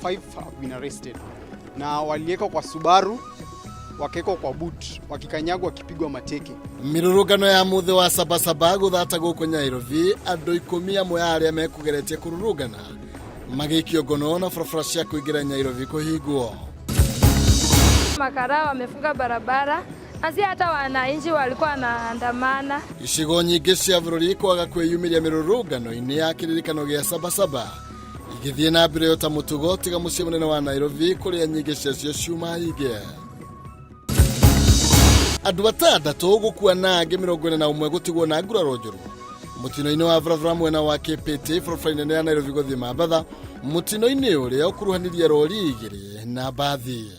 5 have been arrested na waliwekwa kwa Subaru, wakawekwa kwa boot, wakikanyagwa, wakipigwa mateke. Mirurungano ya muthĩ wa Sabasaba gũthata gũkũ Nyairobi, andũ 10 amwe a arĩa mekũgeretie kũrũrũngana magĩikio ngono na barabara cia kũingĩra Nyairobi kũhingwo. Makarao wamefunga barabara na si hata wananchi walikuwa wanaandamana. Icigo nyingĩ cia bũrũri kwaga kwĩyumĩria mĩrũrũngano-inĩ ya kĩririkano gĩa Sabasaba igĩthiĩ na mbere ta mũtugo tiga mũciĩ mũnene wa Nairobi kũrĩa nyingĩ ciacio ciuma hinge. Andũ 6 gũkua na angĩ 41 gũtigwo na nguraro njũru mũtino-inĩ wa barabara mwena wa KPT barabara nene ya Nairobi gũthiĩ Mambatha, mũtino-inĩ ũrĩa ũkuruhanirie rori 2 na mbathi.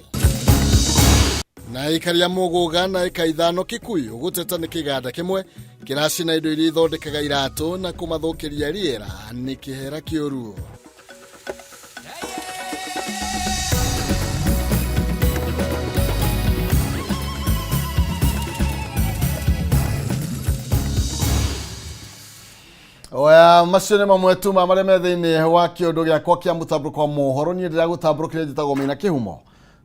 Na aikari a Mũgũga na ĩka 5 Kikuyu gũteta nĩ kĩganda kĩmwe kĩracina indo iria ithondekaga iratũ na kũmathũkĩria rĩera nĩ kĩhera kĩũru. Oya, macio nĩ mamwe tu ma marĩa me thĩinĩ wa kĩũndũ gĩakwa kĩa mũtambũrũko wa mohoro. Niĩ ndĩragũtambũrũkĩria njĩtagwo Maina Kĩhumo,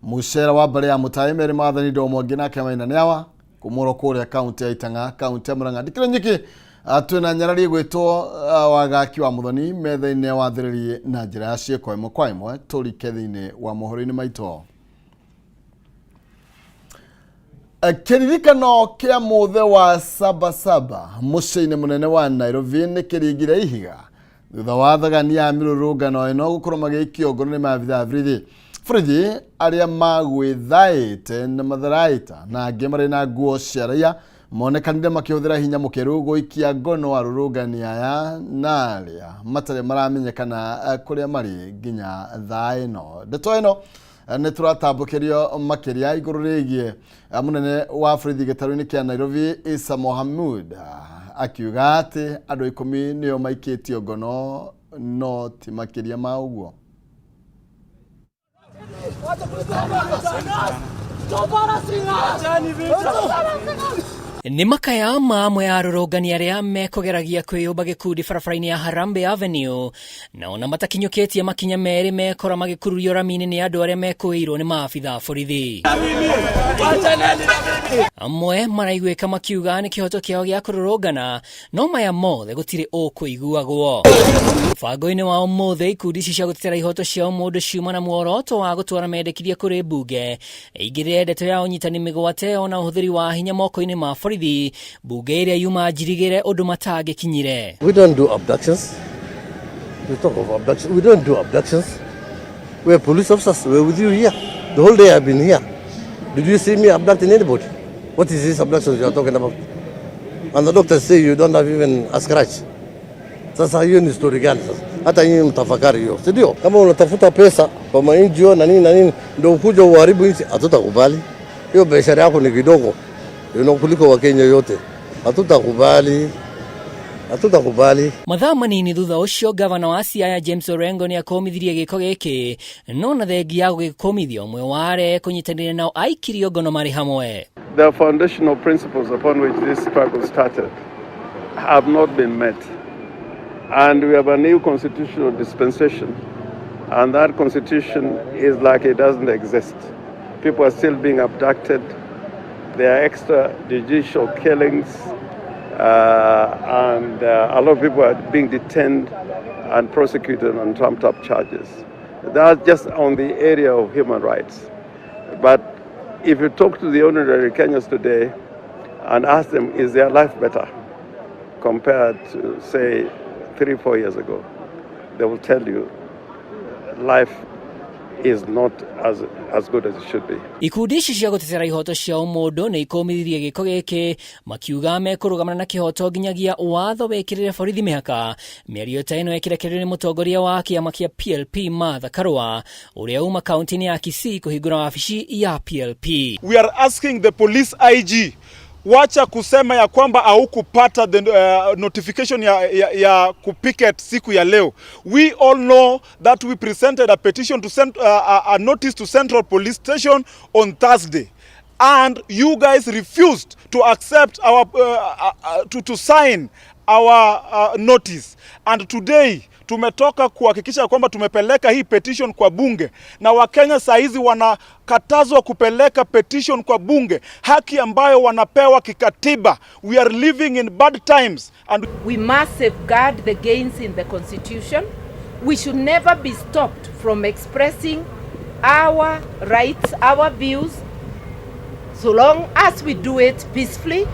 mũcera wa mbere ya mũtaĩ merĩ maathani ndomo ngĩ nake Maina nĩ awa kumũro kũrĩa kaunti ya Itang'a, kaunti ya Murang'a. Ndikĩrĩ nyiki, twĩna nyarari gwĩtwo Wagaki wa Muthoni metha-inĩ ya wathĩrĩrie na njĩra ya ciĩko ĩmwe kwa ĩmwe tũrike thĩinĩ wa mohoro-inĩ maitũ. Kĩririkano kĩa mũthĩ wa Sabasaba mũciĩ-inĩ mũnene wa Nairobi nĩ kĩringire ihiga thutha wa thagani ya mĩrũrũngano ĩno gũkorwo magĩikio ngono nĩ maabithaa a borithi. Borithi arĩa magwĩthaĩte na matharaita na angĩ marĩ na nguo cia raia monekanire makĩhũthĩra hinya mũkĩru gũikia ngono arũrũngani aya na arĩa matarĩ maramenyekana kũrĩa marĩ nginya thaa ĩno. Ndeto ĩno nĩ tũratambũkĩrio makĩria igũrũ rĩgiĩ mũnene wa borithi gĩtarũ-inĩ kĩa Nairobi Issa Mohamud akiuga atĩ andũ 10 nĩo maikĩtio ngono no ti makĩria ma ũguo. Nĩ makaya ma amwe a arũrũngani arĩa mekũgeragia kwĩyũmba gĩkundi barabara-inĩ ya Harambee Avenue na ona matakinyũkĩtie makinya merĩ mekora magĩkururio rami-inĩ nĩ andũ arĩa mekũĩirwo nĩ maabitha a borithi. Amwe maraiguĩka makiuga nĩ kĩhoto kĩao gĩa kũrũrũngana no maya mothe gũtirĩ ũkũiguagwo. Mũbango-inĩ wa ũmũthĩ ikundi ici cia gũtetera ihoto cia ũmũndũ ciuma na muoroto wa gũtwara mendekithia kũrĩ mbunge ĩingĩrĩre ndeto ya ũnyitani mĩgwate ona ũhũthĩri wa hinya moko-inĩ ma borithi, mbunge ĩrĩa yuma njirigĩre ũndũ matangĩkinyire. We don't do abductions. We talk of abductions. We don't do abductions. We are police officers. We are with you here. The whole day I've been here. Did you see me abducting anybody? What is this abduction you are talking about? And the doctors say you don't have even a scratch. Sasa hiyo ni story gani sasa? Hata nyinyi mtafakari hiyo, si ndio? Kama unatafuta pesa kwa ma NGO na nini na nini ndio ukuja uharibu nchi, hatutakubali. Hiyo biashara yako ni kidogo kuliko Wakenya yote. Hatutakubali. Hatutakubali. Mathaa manini thutha ũcio gavana wa Siaya James Orengo nĩ akũmithirie gĩko gĩkĩ no na thengia ya gũgĩkũmithia ũmwe wa arĩa ekũnyitanĩire nao aikirio ngono marĩ hamwe. The foundational principles upon which this struggle started have not been met. And we have a new constitutional dispensation, and that constitution is like it doesn't exist. People are still being abducted. There are extrajudicial killings, and a lot of people are being detained and prosecuted on trumped-up charges. That's just on the area of human rights. But if you talk to the ordinary Kenyans today and ask them, is their life better compared to, say, 3-4 years ago, they will tell you life is not as good as it should be. Ikundi ici cia gũtetera ihoto cia ũmũndũ nĩ ikũmithirie gĩko gĩkĩ makiuga mekũrũgamana na kĩhoto nginyagia watho wĩkĩrĩre borithi mĩhaka. Mĩario ta ĩno ĩkĩrekererio nĩ mũtongoria wa kĩama kĩa PLP Martha Karua ũrĩa uma kaunti-inĩ ya Kisii kũhingũra wabici ya PLP. We are asking the police IG, wacha kusema ya kwamba haukupata the notification ya kupicket siku ya leo. We all know that we presented a petition to send, a notice to Central Police Station on Thursday, and you guys refused to accept our to sign our notice. And today Tumetoka kuhakikisha kwamba tumepeleka hii petition kwa bunge, na Wakenya saa hizi wanakatazwa kupeleka petition kwa bunge, haki ambayo wanapewa kikatiba. We are living in bad times and We must safeguard the gains in the Constitution. We should never be stopped from expressing our rights, our views, so long as we do it peacefully.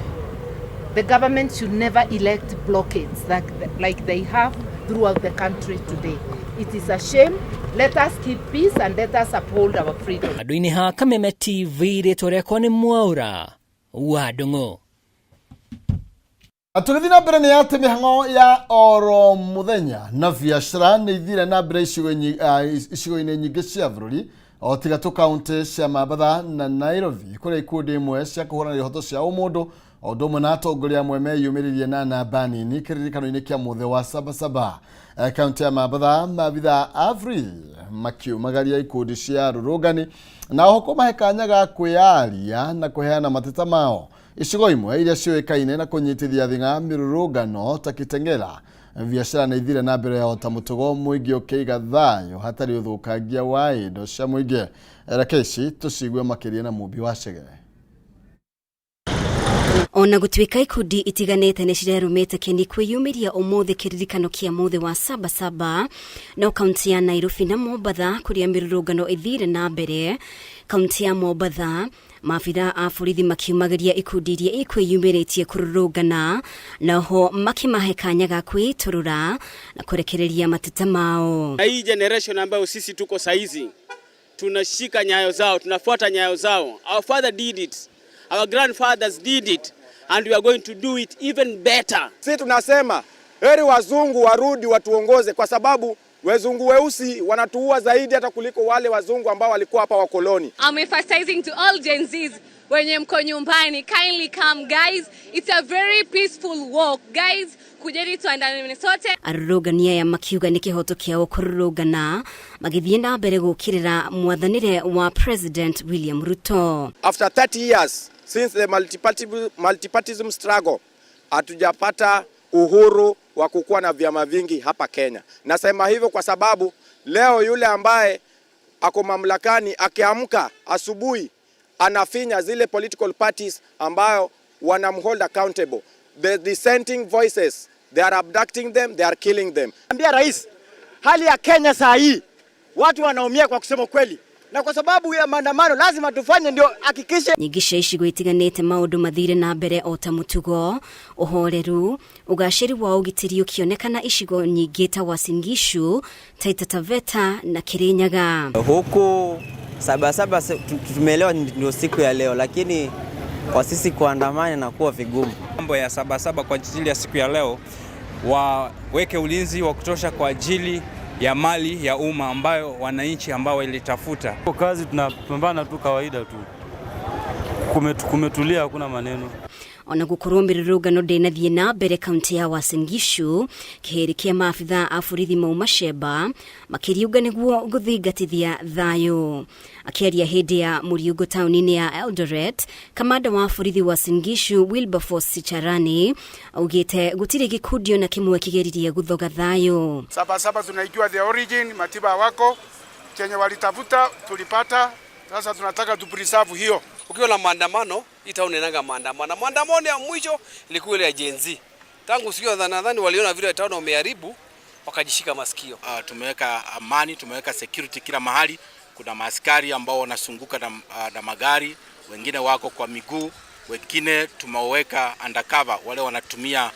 The government should never elect blockades like they have throughout the country today. It is a shame. Let us keep peace and let us uphold our freedom. Andũ-inĩ ha Kameme TV, rĩtwa rĩakwa nĩ Mwaũra wa Ndũng'ũ. Tũgĩthiĩ na mbere nĩ atĩ mĩhang'o ya oro mũthenya na biacara nĩ ithire na mbere icigo-inĩ nyingĩ cia bũrũri o tiga tu kaunti cia Mambatha na Nairobi, kũrĩa ikundi imwe cia kũhũrana ihoto cia ũmũndũ o ũndũ ũmwe na atongoria amwe meyumĩririe na namba nini kĩririkano-inĩ kĩa mũthĩ wa Sabasaba. Kaunti ya Mambatha, maabitha a borithi makiumagaria ikundi cia rũrũngani na oho kũmahe kanya ga kwĩyaria na kũheana mateta mao. Icigo imwe iria ciũĩkaine na kũnyitithia thing'a mĩrũrũngano ta Kitengela, biacara nĩ ithire na mbere o ta mũtugo, mũingĩ ũkĩiga thayũ hatarĩ ũthũkangia wa indo cia mũingĩ. Reke ici tũcigue makĩria na Mũmbi wa Chege. Ona gũtuĩka ikundi itiganĩte nĩ cirerũmĩte kĩni kwĩyumĩria ũmũthĩ kĩririkano kĩa mũthĩ wa Sabasaba, no kaunti ya Nairobi na Mombatha kũrĩa mĩrũrũngano ĩthire na mbere. Kaunti ya Mombatha, maabitha a borithi makiumagĩria ikundi iria ikwĩyumĩrĩtie kũrũrũngana, naho makĩmahe kanya ga kwĩitũrũra na kũrekereria mateta mao. Na hii generation ambayo sisi tuko saizi, tunashika nyayo zao, tunafuata nyayo zao. Our father did it, our grandfathers did it, and we are going to do it even better. Sisi tunasema heri wazungu warudi watuongoze, kwa sababu wazungu weusi wanatuua zaidi hata kuliko wale wazungu ambao walikuwa hapa wakoloni. I'm emphasizing to all Gen Zs wenye mko nyumbani, kindly come, guys. It's a very peaceful walk, guys. Kujeni tuandamane sote. Arũrũngani aya makiuga nĩ kĩhoto kĩao kũrũrũngana, magĩthiĩ na mbere gũkĩrĩra mwathanĩre wa President William Ruto. After 30 years since the multipartyism struggle, hatujapata uhuru wa kukuwa na vyama vingi hapa Kenya. Nasema hivyo kwa sababu leo yule ambaye ako mamlakani akiamka asubuhi anafinya zile political parties ambayo wanamhold accountable. The dissenting voices, they are abducting them, they are killing them. Ambia rais, hali ya Kenya saa hii watu wanaumia kwa kusema kweli, na kwa sababu ya maandamano lazima tufanye ndio hakikishe. Nyingĩ cia icigo itiganĩte maũndũ mathire na mbere o ta mũtugo, ũhoreru, ũgacĩru wa ũgitĩri ũkĩonekana icigo nyingĩ ta Uasin Gishu, Taita Taveta na Kirinyaga. Huku Sabasaba tumeelewa ndio siku ya leo, lakini kwa sisi kuandamana na kuwa vigumu. Mambo ya Sabasaba kwa ajili ya siku ya leo, waweke ulinzi wa kutosha kwa ajili ya mali ya umma ambayo wananchi ambao walitafuta. Kwa kazi tunapambana tu kawaida tu, kumetulia, hakuna maneno. Ona gukorwo mĩrũrũngano ndĩnathiĩ na mbere kaunti ya Uasin Gishu, kĩhĩrĩ kĩa maabitha a borithi mauma Sheba makĩriũnga nĩguo gũthingatithia thayũ. Akĩaria hĩndĩ ya mũriũngũ taũni-inĩ ya Eldoret, kamanda wa borithi Uasin Gishu Wilberforce Sicharani augĩte gũtirĩ gĩkundi ona kĩmwe kĩgeririe gũthoga thayũ. Sabasaba tunaijua the origin, Matiba wako chenye walitafuta tulipata, sasa tunataka tupreserve hiyo. Ukiwa na maandamano, hii town inanga maandamano. Maandamano ya mwisho ilikuwa ile ya Gen Z. Tangu siku nadhani waliona vile town wameharibu, wakajishika masikio. Tumeweka amani, tumeweka security kila mahali. Kuna maaskari ambao wanazunguka na magari, wengine wako kwa miguu, wengine tumeweka undercover, wale wanatumia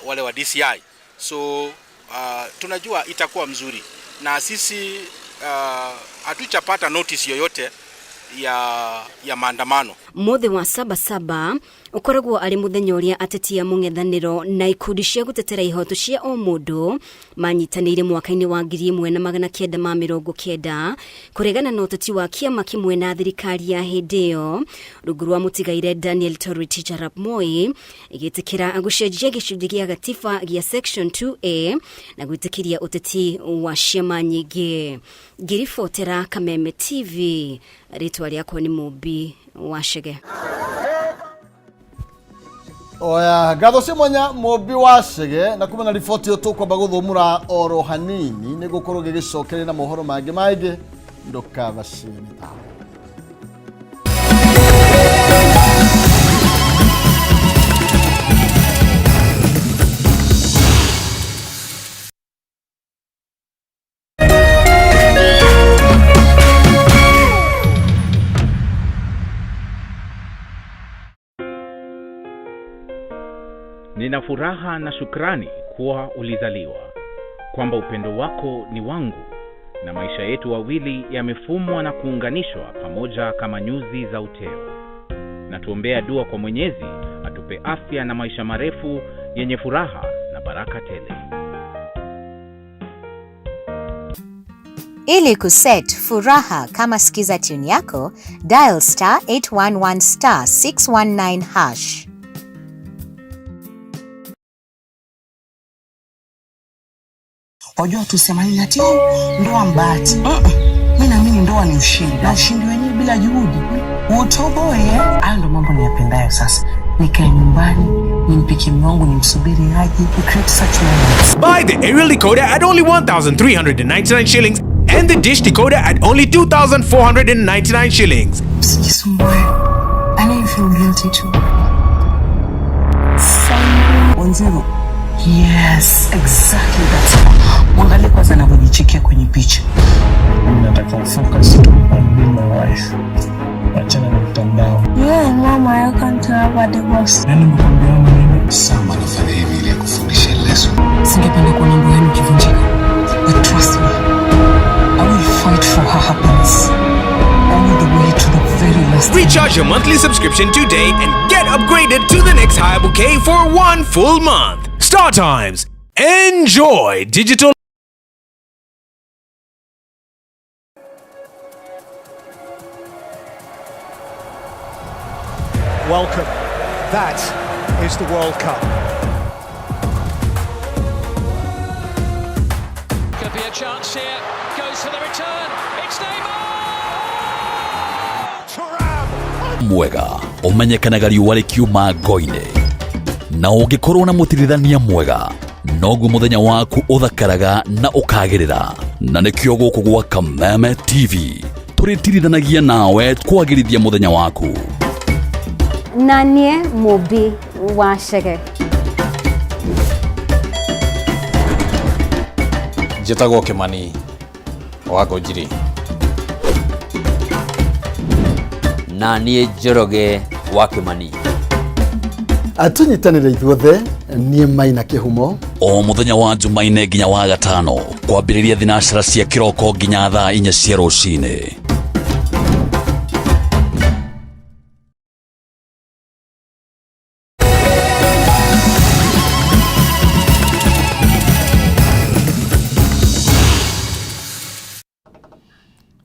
wale wa DCI. So tunajua itakuwa mzuri, na sisi hatujapata notice yoyote ya maandamano. Mũthĩ wa Sabasaba ũkoragwo arĩ mũthenya ũrĩa ateti a mũng'ethanĩro na ikundi cia gũtetera ihoto cia o mũndũ manyitanĩire mwaka-inĩ wa 1990 kũregana na ũteti wa kĩama kĩmwe na thirikari ya hĩndĩ ĩyo rungu rwa mũtigaire Daniel Toroitich arap Moi, ĩgĩtĩkĩra gũcenjia gĩcunjĩ gĩa gatiba gĩa section 2A na gwĩtĩkĩria ũteti wa ciama nyingĩ. Ngĩribotera Kameme TV, rĩtwa rĩakwa nĩ Mũmbi wa Chege. Oya ngatho cia mwanya mũmbi wa cege na kuma na riboti ĩyo tũkwamba gũthũmũra oro hanini nĩ gũkorwo gĩgĩcokeria na mohoro mangĩ maingĩ ndũkabacie mĩtambo. Nina furaha na shukrani kuwa ulizaliwa, kwamba upendo wako ni wangu na maisha yetu wawili yamefumwa na kuunganishwa pamoja kama nyuzi za uteo. Na tuombea dua kwa Mwenyezi atupe afya na maisha marefu yenye furaha na baraka tele. Ili kuset furaha kama skiza tune yako, dial star 811 star 619 hash. Wajua tusemani ati "Oh, ndoa mbahati. Mi naamini ndoa ni ushindi, na ushindi wenyewe bila juhudi utoboe. Hayo ndo mambo niyapendayo. Sasa nikae nyumbani nimpikie mume wangu, nimsubiri aje, we create such moments. Buy the aerial decoder at only 1,399 shillings and the dish decoder at only 2,499 shillings. Usijisumbue. I know you feel guilty too. 10. Yes, exactly that's it. Mwangalie kwanza anavyojichekia kwenye picha. Mimi nataka focus tu on being my wife. Achana na mtandao. Yeah, mama, I can't have a divorce. Nani nimekwambia maneno? Sam anafanya hivi ili akufundishe lesson. Singependa kuona ndoa yenu ikivunjika. But trust me, I will fight for her happiness. All the way to the very last. Recharge your monthly subscription today and get upgraded to the next higher bouquet for one full month. Star Times. Enjoy digital. Welcome. That is the World Cup. Could be a chance here. Goes for the return. It's Neymar! Mwega ũmenyekanaga riũa rĩkiuma ngo-inĩ na ũngĩkorwo na mũtirithania mwega noguo mũthenya waku ũthakaraga na ũkagĩrĩra na nĩkĩo gũkũ gwa Kameme TV tũrĩtirithanagia nawe kwagĩrithia mũthenya waku. Na niĩ mũmbi wa cege. Njĩtagwo Kĩmani wa Ngũnjiri. Na niĩ Njoroge wa Kĩmani. Tũnyitanĩre ithuothe niĩ Maina Kĩhumo. O mũthenya wa Jumaine nginya wa gatano kwambĩrĩria thinacara cia kĩroko nginya thaa 4 cia rũcinĩ.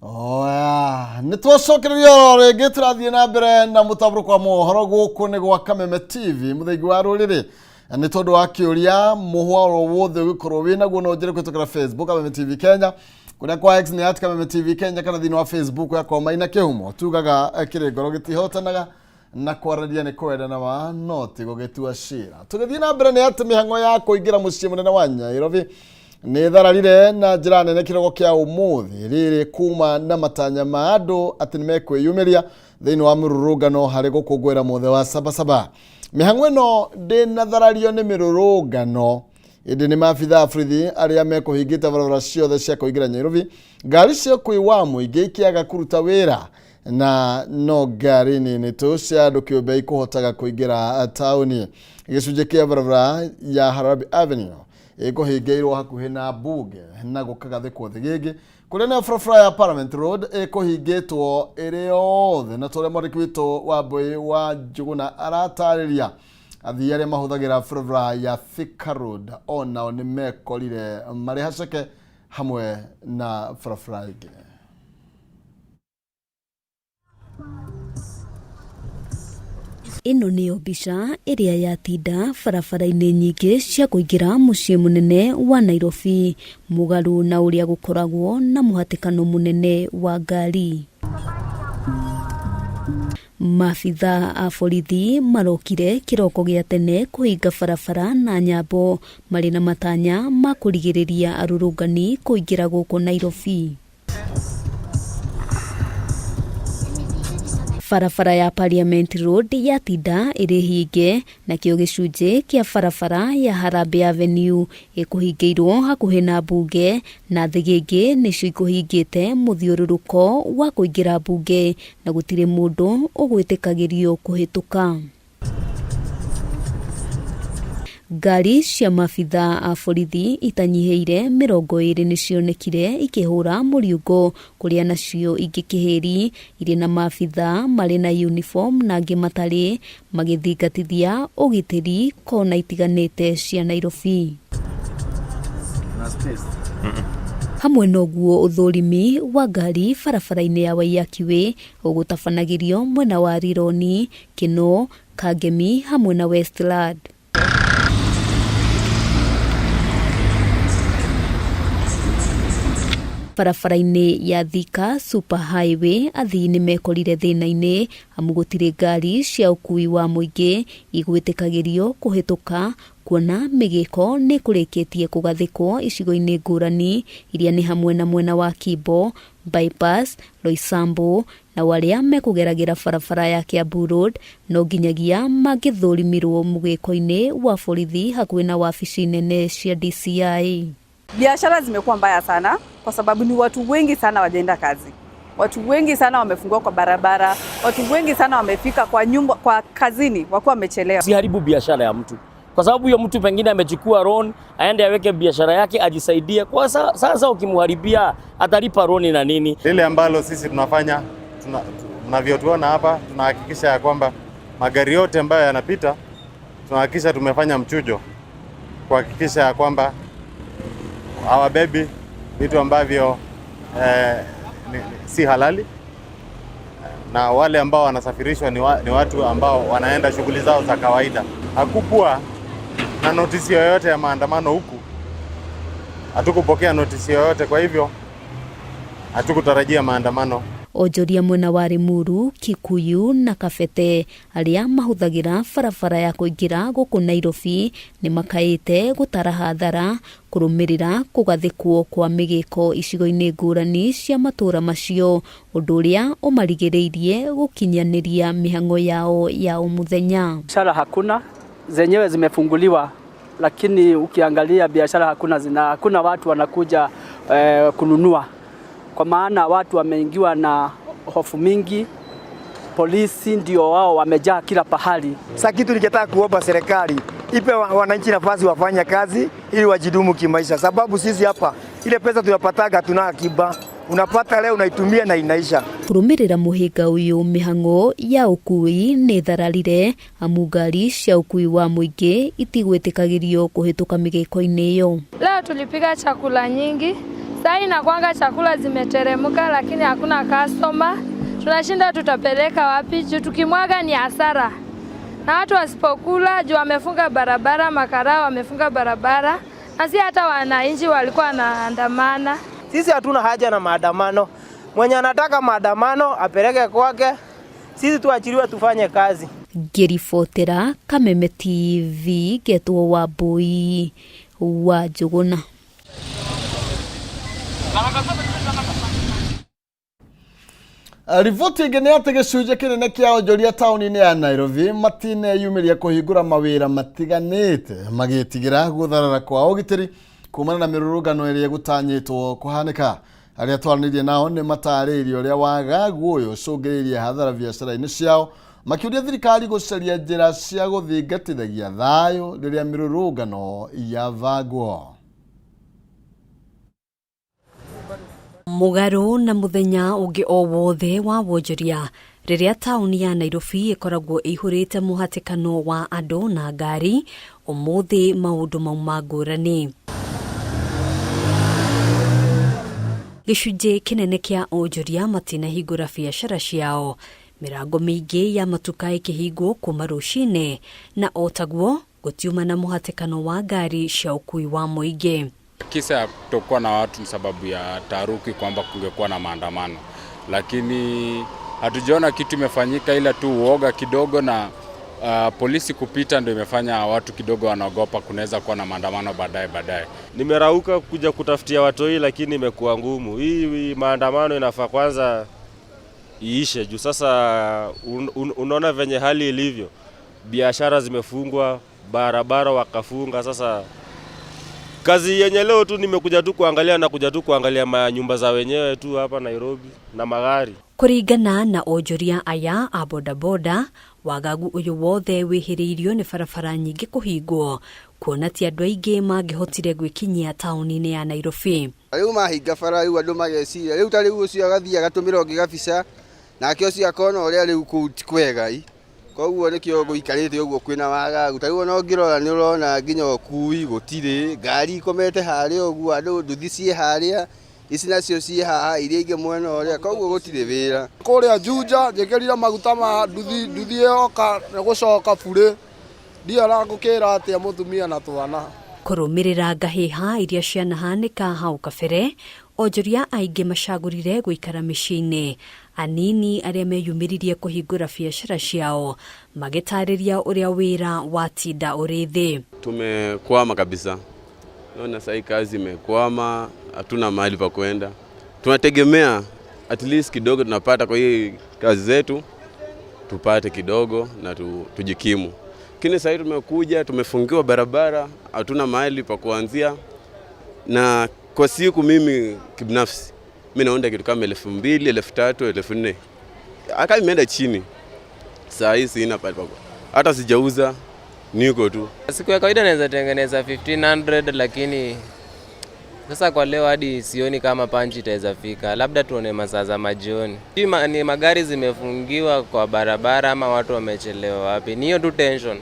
Oya, nĩ twacokereria oro rĩngĩ tũrathiĩ na mbere na mũtambũrũko wa mohoro gũkũ nĩ gwa Kameme TV mũthengi wa rũrĩrĩ nĩ tondũ wa kĩũria mũhwa oro wothe ũngĩkorwo wĩ naguo no njĩre kũhĩtũkĩra Facebook Kameme TV Kenya kũrĩa kwa X nĩ at Kameme TV Kenya kana thĩinĩ wa Facebook yakwa Maina Kĩhumo tugaga kĩrĩ ngoro gĩtihotanaga na kwaranĩria nĩ kwendana wa no ti gũgĩtua cira. Tũgĩthiĩ na mbere nĩ atĩ mĩhang'o ya kũingĩra mũciĩ mũnene wa Nairobi nĩ thararire na njĩra nene kĩrogo kĩa ũmũthĩ rĩrĩ kuma na matanya ma andũ atĩ nĩ mekwĩyumĩria thĩinĩ wa mĩrũrũngano harĩ gũkũngũĩra mũthĩ wa Sabasaba. Mĩhang'o ĩno ndĩnatharario nĩ mĩrũrũngano ĩndĩ nĩ maabitha a borithi arĩa mekũhingĩte barabara ciothe cia kũingĩra Nairobi ngari cia ũkuui wa mũingĩ ikĩaga kũruta wĩra na no ngari nini tu cia andũ kĩũmbe ikũhotaga kũingĩra taũni. Gĩcunjĩ kĩa barabara ya Harambee Avenue ĩkũhingĩirwo hakuhĩ na mbunge na gũkagathĩkwo thĩgĩngĩ kũrĩa nayo barabara ya Parliament Road ĩkũhingĩtwo ĩrĩ yothe na torĩa mwandĩki witũ wa Mbui wa Njũgũna aratarĩria athii arĩa mahũthagĩra barabara ya Thika Road onao nĩ mekorire marĩ haceke hamwe na barabara ingĩ. Ĩno nĩyo mbica ĩrĩa yatinda barabara-inĩ nyingĩ cia kũingĩra mũciĩ mũnene wa Nairobi mũgarũ na ũrĩa gũkoragwo na mũhatĩkano mũnene wa ngari. Maabithaa a borithi marokire kĩroko gĩa tene kũhinga barabara na nyambo marĩ na matanya ma kũrigĩrĩria arũrũngani kũingĩra gũkũ Nairobi. Barabara ya Parliament Road yatinda ĩrĩ hinge nakĩo gĩcunjĩ kĩa barabara ya Harambee Avenue ĩkũhingĩirwo hakuhĩ na mbunge na thĩgĩngĩ nĩcio ikũhingĩte mũthiũrũrũko wa kũingĩra mbunge na gũtirĩ mũndũ ũgwĩtĩkagĩrio kũhĩtũka. Ngari cia maabithaa a borithi itanyihĩire 20 nĩcionekire ikĩhũra mũriũngo kũrĩa nacio ingĩ kĩhĩri irĩ na maabithaa marĩ na uniform na angĩ matarĩ magĩthingatithia ũgitĩri kona itiganĩte cia Nairobi. Hamwe noguo ũthũrimi wa ngari barabara-inĩ ya Waiyaki Way ũgũtabanagĩrio mwena wa Rironi, Kinoo, Kangemi hamwe na Westland. Barabara-inĩ ya Thika Super Highway athii nĩ mekorire thĩna-inĩ amu gũtirĩ ngari cia ũkui wa mũingĩ igwĩtĩkagĩrio kũhĩtũka kuona mĩgĩko nĩ kũrĩkĩtie kũgathĩkwo icigo-inĩ ngũrani iria nĩ hamwe na mwena wa Kimbo, Bypass, Roysambu na arĩa mekũgeragĩra barabara ya Kiambu Road no nginyagia mangĩthũrimirwo mũgĩko-inĩ wa borithi hakuhĩ na wabici nene cia DCI. Biashara zimekuwa mbaya sana kwa sababu ni watu wengi sana wajaenda kazi. Watu wengi sana wamefungua kwa barabara, watu wengi sana wamefika kwa nyumba, kwa kazini wakiwa wamechelewa. Usiharibu biashara ya mtu kwa sababu huyo mtu pengine amechukua loan aende aweke biashara yake ajisaidie. Kwa sasa ukimharibia atalipa loan na nini? Lile ambalo sisi tunafanya mnavyotuona hapa, tunahakikisha ya kwamba magari yote ambayo yanapita tunahakikisha tumefanya mchujo kuhakikisha ya kwamba hawabebi vitu ambavyo si halali, na wale ambao wanasafirishwa ni watu ambao wanaenda shughuli zao za kawaida. Hakukuwa na notisi yoyote ya maandamano huku, hatukupokea notisi yoyote, kwa hivyo hatukutarajia maandamano. Onjoria mwena wa Limuru, Kikuyu na Kabete arĩa mahũthagĩra barabara ya kũingĩra gũkũ Nairobi nĩ makaĩte gũtara hathara kũrũmĩrĩra kũgathĩkwo kwa mĩgĩko icigo-inĩ ngũrani cia matũũra macio, ũndũ ũrĩa ũmarigĩrĩirie gũkinyanĩria mĩhang'o yao ya o mũthenya. Biashara hakuna, zenyewe zimefunguliwa, lakini ukiangalia biashara hakuna, hakuna watu wanakuja kununua. Kwa maana watu wameingiwa na hofu mingi, polisi ndio wao wamejaa kila pahali. Sasa kitu nikitaka kuomba serikali ipe wananchi nafasi wafanye kazi ili wajidumu kimaisha, sababu sisi hapa ile pesa tunapataga tuna akiba, unapata leo unaitumia na inaisha. Kũrũmĩrĩra mũhĩnga ũyũ mĩhang'o ya ũkui nĩ thararire amu ngari cia ũkui wa mũingĩ itigwĩtĩkagĩrio kũhĩtũka mĩgĩko-inĩ ĩyo. Leo tulipika chakula nyingi. Sasa inakuanga chakula zimeteremka lakini hakuna customer. Tunashinda tutapeleka wapi? Juu tukimwaga ni hasara. Na watu wasipokula juu wamefunga barabara, makarao wamefunga barabara. Na si hata wananchi walikuwa wanaandamana. Sisi hatuna haja na maandamano. Mwenye anataka maandamano apeleke kwake. Sisi tuachiliwe tufanye kazi. Ngĩribotera Kameme TV ngetwo Wambui wa Njũgũna. Riboti ĩngĩ nĩ atĩ gĩcunjĩ kĩnene kĩa onjoria taũni-inĩ ya Nairobi matineyumĩria kũhingũra mawĩra matiganĩte magĩtigĩra gũtharara kwa ũgitĩri kumana na mĩrũrũngano ĩrĩa ĩgũtanyĩtwo kũhanĩka. Arĩa twaranĩirie nao nĩ matarĩirie ũrĩa wagagu ũyũ ũcũngĩrĩirie hathara biacara-inĩ ciao, makĩũria thirikari gũcaria njĩra cia gũthingatithagia thayũ rĩrĩa mĩrũrũngano yabangwo. Mũgarũ na mũthenya ũngĩ o wothe wa wonjoria rĩrĩa taũni ya Nairobi ĩkoragwo ĩihũrĩte mũhatĩkano wa andũ na ngari, ũmũthĩ maũndũ mauma ngũrani. Gĩcunjĩ kĩnene kĩa onjoria matinahingũra biacara ciao, mĩrango mĩingĩ ya matuka ĩkĩhingwo kuma rũcinĩ, na o taguo gũtiuma na mũhatĩkano wa ngari cia ũkui wa mũingĩ. Kisa ya kutokuwa na watu ni sababu ya taharuki kwamba kungekuwa na maandamano, lakini Hatujaona kitu imefanyika ila tu uoga kidogo na polisi kupita ndio imefanya watu kidogo wanaogopa kunaweza kuwa na maandamano baadaye baadaye. Nimerauka kuja kutafutia watoi lakini imekuwa ngumu. Hii maandamano inafaa kwanza iishe juu sasa unaona venye hali ilivyo. Biashara zimefungwa, barabara wakafunga. Sasa kazi yenye leo tu nimekuja tu kuangalia na kuja tu kuangalia manyumba za wenyewe tu hapa Nairobi na magari. Kũringana na onjoria aya a bodaboda, wagagu ũyũ wothe wĩhĩrĩirio nĩ barabara nyingĩ kũhingwo kuona ti andũ aingĩ mangĩhotire gwĩkinyia taũni-inĩ ya Nairobi. Rĩu mahinga bara rĩu andũ mageciria rĩu ta rĩu ũcio agathiĩ agatũmĩra ũngĩ gabica nake ũcio akona ũrĩa rĩu kũu ti kwega i koguo nĩkĩo gũikarĩte ũguo kwĩna wagagu. Ta rĩu ona ũngĩrora nĩ ũrona nginya ũkui gũtirĩ, ngari ikomete harĩa ũguo, andũ nduthi ciĩ harĩa, ici nacio ciĩ haha, iria ingĩ mwena ũrĩa, koguo gũtirĩ wĩra. Kũrĩa Juja njĩkĩrire maguta ma nduthi, nduthi ĩyoka nĩ gũcoka burĩ, ndiara ngũkĩra atĩa mũtumia na twana. Kũrũmĩrĩra ngahĩha iria cianahanĩka hau kabere, onjoria aingĩ macagũrire gũikara mĩciĩ-inĩ. Anini arĩa meyumĩririe kũhingũra biacara ciao magĩtarĩria ũrĩa wĩra watinda ũrĩ thĩ. Tumekwama kabisa. Naona sasa kazi imekwama, hatuna mahali pa kwenda. Tunategemea at least kidogo tunapata kwa hii kazi zetu, tupate kidogo na tujikimu. Lakini sasa tumekuja, tumefungiwa barabara, hatuna mahali pa kuanzia. Na kwa siku mimi kibinafsi, mimi naona kitu kama 2000, 3000, 4000. Aka imeenda chini. Saa hii sina pale pa. Hata sijauza, niko tu. Siku ya kawaida naweza tengeneza 1500 lakini sasa kwa leo hadi sioni kama panchi itaweza fika. Labda tuone masaa za majioni. Ni magari zimefungiwa kwa barabara ama watu wamechelewa wapi. Ni hiyo tu tension.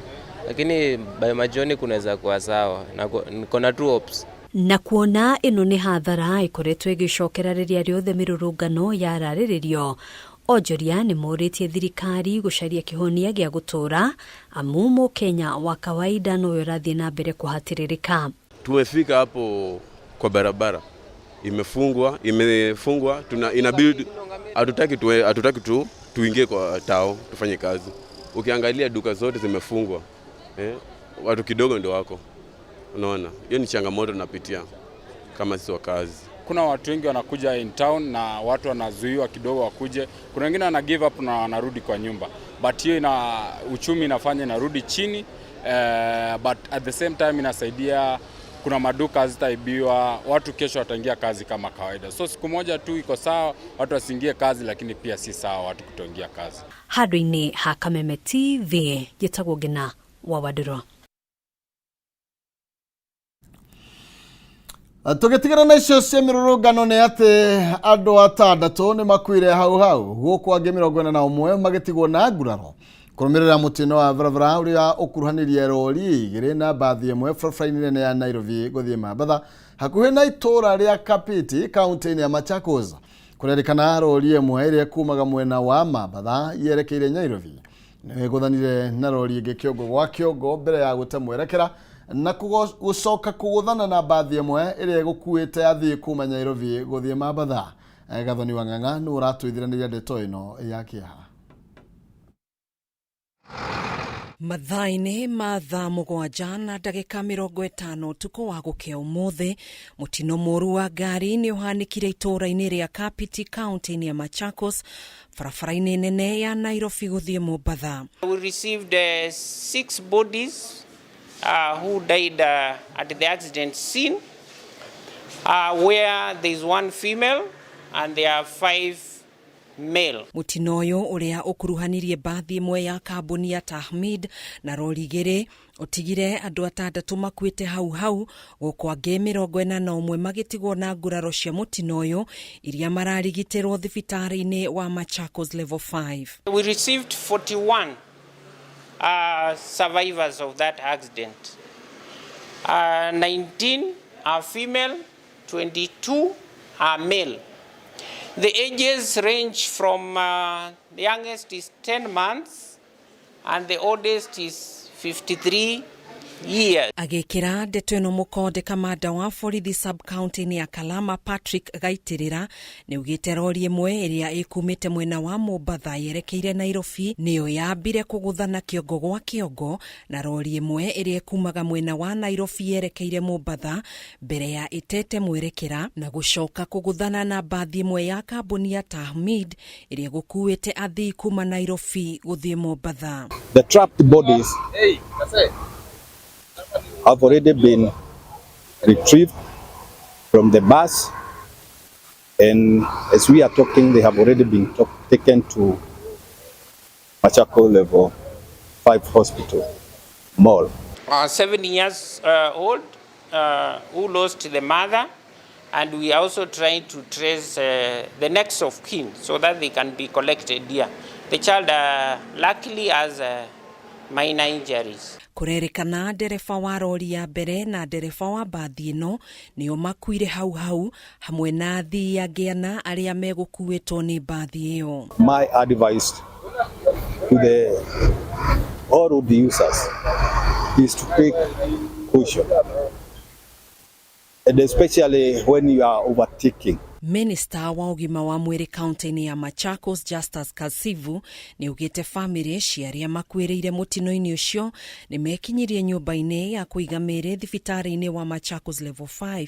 Lakini by majioni kunaweza kuwa sawa. Na niko na two hopes. Na kuona ĩno nĩ hathara ĩkoretwo ĩgĩcokera rĩrĩa rĩothe mĩrũrũngano yararĩrĩrio, onjoria nĩ morĩtie thirikari gũcaria kĩhonia gĩa gũtũũra amu mũkenya wa kawaida nowe ũrathiĩ na mbere kũhatĩrĩrĩka. Tumefika hapo kwa barabara imefungwa, tuna inabidi hatutaki tu tuingie kwa tao tufanye kazi. Ukiangalia duka zote zimefungwa, watu kidogo ndio wako. Unaona, hiyo ni changamoto tunapitia kama sisi wakazi. Kuna watu wengi wanakuja in town na watu wanazuiwa kidogo wakuje. Kuna wengine wana give up na wanarudi kwa nyumba. But hiyo ina uchumi inafanya inarudi chini, but at the same time inasaidia. Kuna maduka hazitaibiwa, watu kesho wataingia kazi kama kawaida. So siku moja tu iko sawa watu wasiingie kazi, lakini pia si sawa watu kutoingia kazi. Handũ-inĩ ha Kameme TV, njĩtagwo Ngina wa Wandũrũ. Tũgĩtigana na icio cia mĩrũrũngano nĩ atĩ andũ atandatũ nĩ makuire hau hau gũkũ angĩ 41 magĩtigwo na nguraro kũrũmĩrĩra mũtino wa barabara ũrĩa ũkuruhanirie rori igĩrĩ na mbathi ĩmwe barabara-inĩ nene ya Nairobi gũthiĩ Mombatha hakuhĩ na itũũra rĩa Kapiti kaunti-inĩ ya Machakos. Kũrerĩkana rori ĩmwe ĩrĩa kumaga mwena wa Mombatha yerekeire Nairobi nĩ ĩgũthanire na rori ĩngĩ kĩongo gwa kĩongo mbere ya gũte mwerekera na gũcoka kũgũthana na mbathi ĩmwe ĩrĩa ĩgũkuĩte athii kuma Nairobi gũthiĩ Mombatha. Gathoni wa Ng'ang'a nĩ ũratwĩthiranĩria ndeto ĩno ya kĩeha. Mathaa-inĩ ma thaa 7 na ndagĩka 50 ũtukũ wa gũkĩa ũmũthĩ, mũtino mũru wa ngari nĩ ũhanĩkire itũũra-inĩ rĩa Kapiti kaunti-inĩ ya Machakos barabara-inĩ nene ya Nairobi gũthiĩ Mombatha. We received 6 bodies who died at the accident scene, where there is 1 female and there are 5 male. Mũtino ũyũ ũrĩa ũkuruhanirie mbathi ĩmwe ya kambuni ya Tahmid na rori igĩrĩ ũtigire andũ atandatũ makuĩte hau hau gũkũ angĩ 41 magĩtigwo na nguraro cia mũtino ũyũ iria mararigitĩrwo thibitarĩ-inĩ wa Machakos level 5. We received 41 survivors of that accident. 19 are female, 22 are male. The ages range from the youngest is 10 months and the oldest is 53 years. Agĩkĩra ndeto ĩno mũkonde kamanda wa borithi sub county-inĩ ya Kalama Patrick Gaitĩrĩra nĩaugĩte rori ĩmwe ĩrĩa ĩkumĩte mwena wa Mombatha yerekeire Nairobi nĩyo yambire kũgũthana kĩongo gwa kĩongo na rori ĩmwe ĩrĩa ĩkumaga mwena wa Nairobi yerekeire Mombatha mbere ya ĩtete mwerekera na gũcoka kũgũthana na mbathi ĩmwe ya kambuni ya Tahmid ĩrĩa ĩgũkuĩte athii kuma Nairobi gũthiĩ Mombatha. The trapped bodies have already been retrieved from the bus, and as we are talking, they have already been taken to Machakos Level 5 Hospital Mall. 7 years old, who lost the mother, and we are also trying to trace the next of kin so that they can be collected here. The child luckily has minor injuries. Kũrerĩkana ndereba wa rori ya mbere na ndereba wa mbathi ĩno nĩo makuire hau hau hamwe na athii angĩ ana arĩa megũkuĩtwo nĩ mbathi ĩyo. My advice to the all road users is to take caution, and especially when you are overtaking. Minista wa ũgima wa mwĩrĩ kaunti-inĩ ya Machakos Justus Kasivu nĩaugĩte bamĩrĩ cia arĩa makuĩrĩire mũtino-inĩ ũcio nĩmekinyirie nyũmba-inĩ ya kũiga mĩĩrĩ thibitarĩ-inĩ wa Machakos Level 5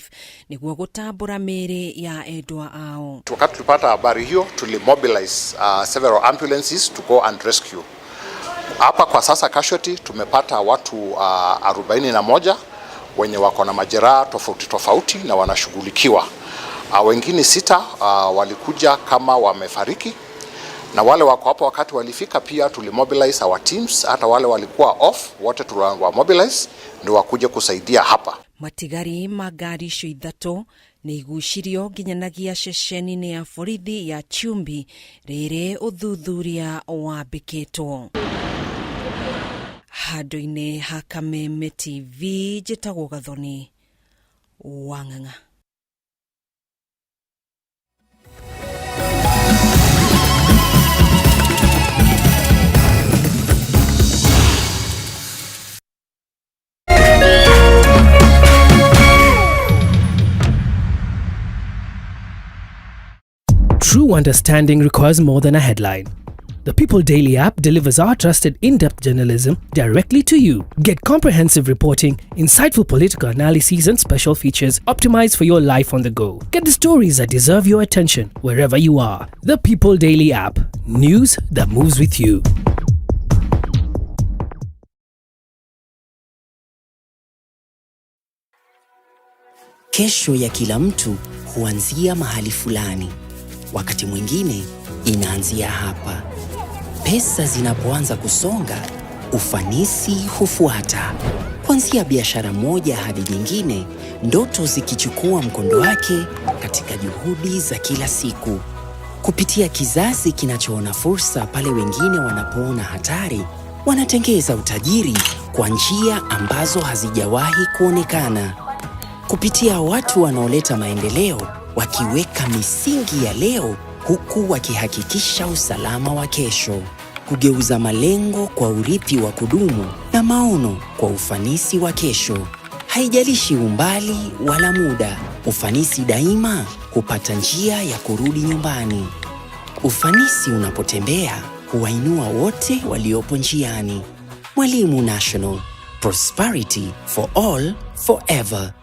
nĩguo gũtambũra mĩĩrĩ ya endwa ao. Wakati tulipata habari hiyo tulimobilize several ambulances to go and rescue. Hapa kwa sasa casualty tumepata watu 41 wenye wako na majeraha tofauti tofauti na wanashughulikiwa. Wengine 6 walikuja kama wamefariki, na wale wako hapo wakati walifika pia tulimobilize our teams, hata wale walikuwa off wote tuliwamobilize ndio wakuje kusaidia hapa. Matigari ma ngari icio ithatũ nĩ igucirio nginyanagia ceceni-inĩ ya borithi ya Chumbi rĩrĩ ũthuthuria wambĩkĩtwo. Handũ-inĩ ha Kameme TV njĩtagwo Gathoni wa Ng'ang'a. True understanding requires more than a headline. The People Daily app delivers our trusted in-depth journalism directly to you. Get comprehensive reporting, insightful political analyses and special features optimized for your life on the go. Get the stories that deserve your attention wherever you are. The People Daily app. News that moves with you. Kesho ya kila mtu huanzia mahali fulani. Wakati mwingine inaanzia hapa. Pesa zinapoanza kusonga, ufanisi hufuata. Kuanzia biashara moja hadi nyingine, ndoto zikichukua mkondo wake katika juhudi za kila siku. Kupitia kizazi kinachoona fursa pale wengine wanapoona hatari, wanatengeza utajiri kwa njia ambazo hazijawahi kuonekana. Kupitia watu wanaoleta maendeleo, wakiweka misingi ya leo huku wakihakikisha usalama wa kesho. Kugeuza malengo kwa urithi wa kudumu na maono kwa ufanisi wa kesho. Haijalishi umbali wala muda, ufanisi daima hupata njia ya kurudi nyumbani. Ufanisi unapotembea huwainua wote waliopo njiani. Mwalimu National, prosperity for all forever.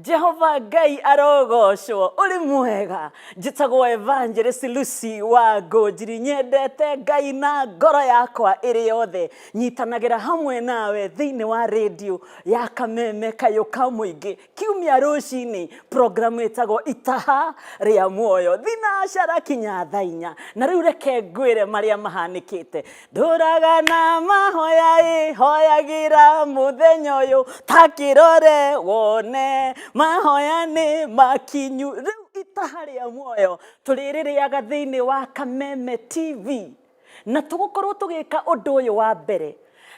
Jehova Ngai arogocwo uri mwega. Njĩtagwo Evangelist Lucy wa Ngũnjiri, nyendete Ngai na ngoro yakwa ĩrĩ yothe. Nyitanagĩra hamwe nawe thĩinĩ wa radio ya Kameme Kayũ ka Mũingĩ kiumia rũcinĩ, programu ĩtagwo Itaha rĩa Muoyo, thinacara kinya thaa inya. Na rĩu reke ngwĩre marĩa mahanĩkĩte. Ndũraga na mahoya ĩ, hoyagĩra mũthenya ũyũ, ta kĩrore wone mahoya nĩ makinyu. Rĩu Itaha rĩa Muoyo tũrĩrĩrĩaga thĩinĩ wa Kameme TV, na tũgũkorwo tũgĩka ũndũ ũyũ wa mbere.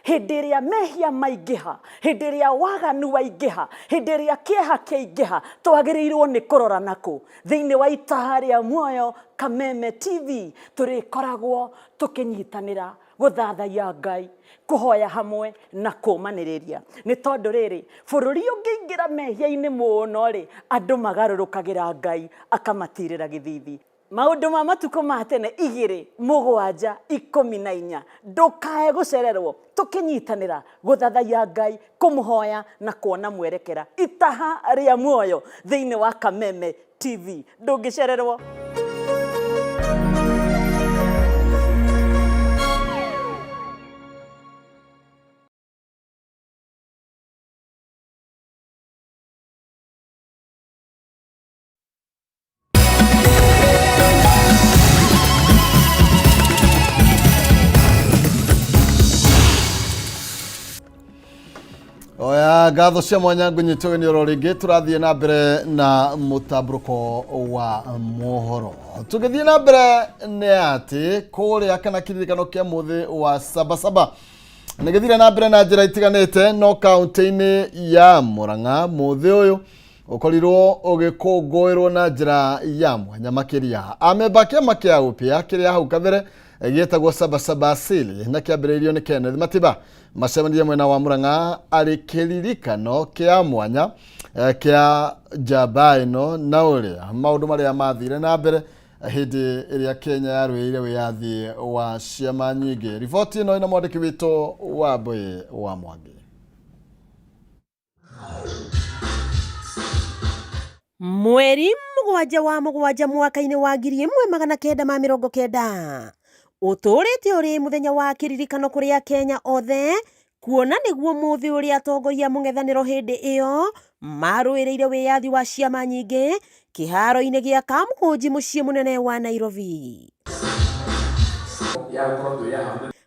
Hĩndĩ ĩrĩa mehia maingĩha, hĩndĩ ĩrĩa waganu waingĩha, hĩndĩ ĩrĩa kĩeha kĩaingĩha, twagĩrĩirwo nĩ kũrora nakũ? Thĩinĩ wa Itaha rĩa Muoyo Kameme TV tũrĩkoragwo tũkĩnyitanĩra gũthathaiya Ngai, kũhoya hamwe na kũmanĩrĩria. Nĩ tondũ rĩrĩ, bũrũri ũngĩingĩra mehia-inĩ mũno rĩ, andũ magarũrũkagĩra Ngai akamatirĩra gĩthithi. Maũndũ ma matukũ ma tene igĩrĩ mũgwanja ikũmi na inya. Ndũkae gũcererwo tũkĩnyitanĩra gũthathaiya Ngai, kũmũhoya na kuona mwerekera. Itaha rĩa Muoyo thĩinĩ wa Kameme TV. Ndũngĩcererwo. Oya ngatho cia mwanya ngũnyitwo nĩ oro rĩngĩ tũrathiĩ na mbere na mũtambũrũko wa mohoro tũgĩthiĩ na mbere nĩ atĩ kũrĩa kana kĩririkano kĩa mũthĩ wa sabasaba nĩ gĩthire na mbere na njĩra itiganĩte no kaũntĩ-inĩ ya Murang'a mũthĩ ũyũ ũkorirwo ũgĩkũngũĩrwo na njĩra ya mwanya makĩria. Amemba a kĩama kĩa ũpĩa kĩrĩa hau kabere gĩtagwo Sabasaba Asili na kĩambĩrĩirio nĩ Kenneth Matiba macemanirie mwena wa Murang'a arĩ kĩririkano kĩa mwanya eh, kĩa njamba ĩno na ũrĩa maũndũ marĩa mathire na mbere hĩndĩ ĩrĩa Kenya yarũĩrĩire wĩyathi wa ciama nyingĩ. Riboti ĩno ĩna mwandĩki witũ wa Mbũĩ wa Mwangi. Mweri mũgwanja wa mũgwanja mwaka-inĩ wa 1990 ũtũũrĩte ũrĩ mũthenya wa kĩririkano kũrĩ Akenya othe kuona nĩguo mũthĩ ũrĩa atongoria a mũng'ethanĩro hĩndĩ ĩyo marũĩrĩire wĩyathi wa ciama nyingĩ kĩharo-inĩ gĩa Kamũhũnji mũciĩ mũnene wa Nairobi.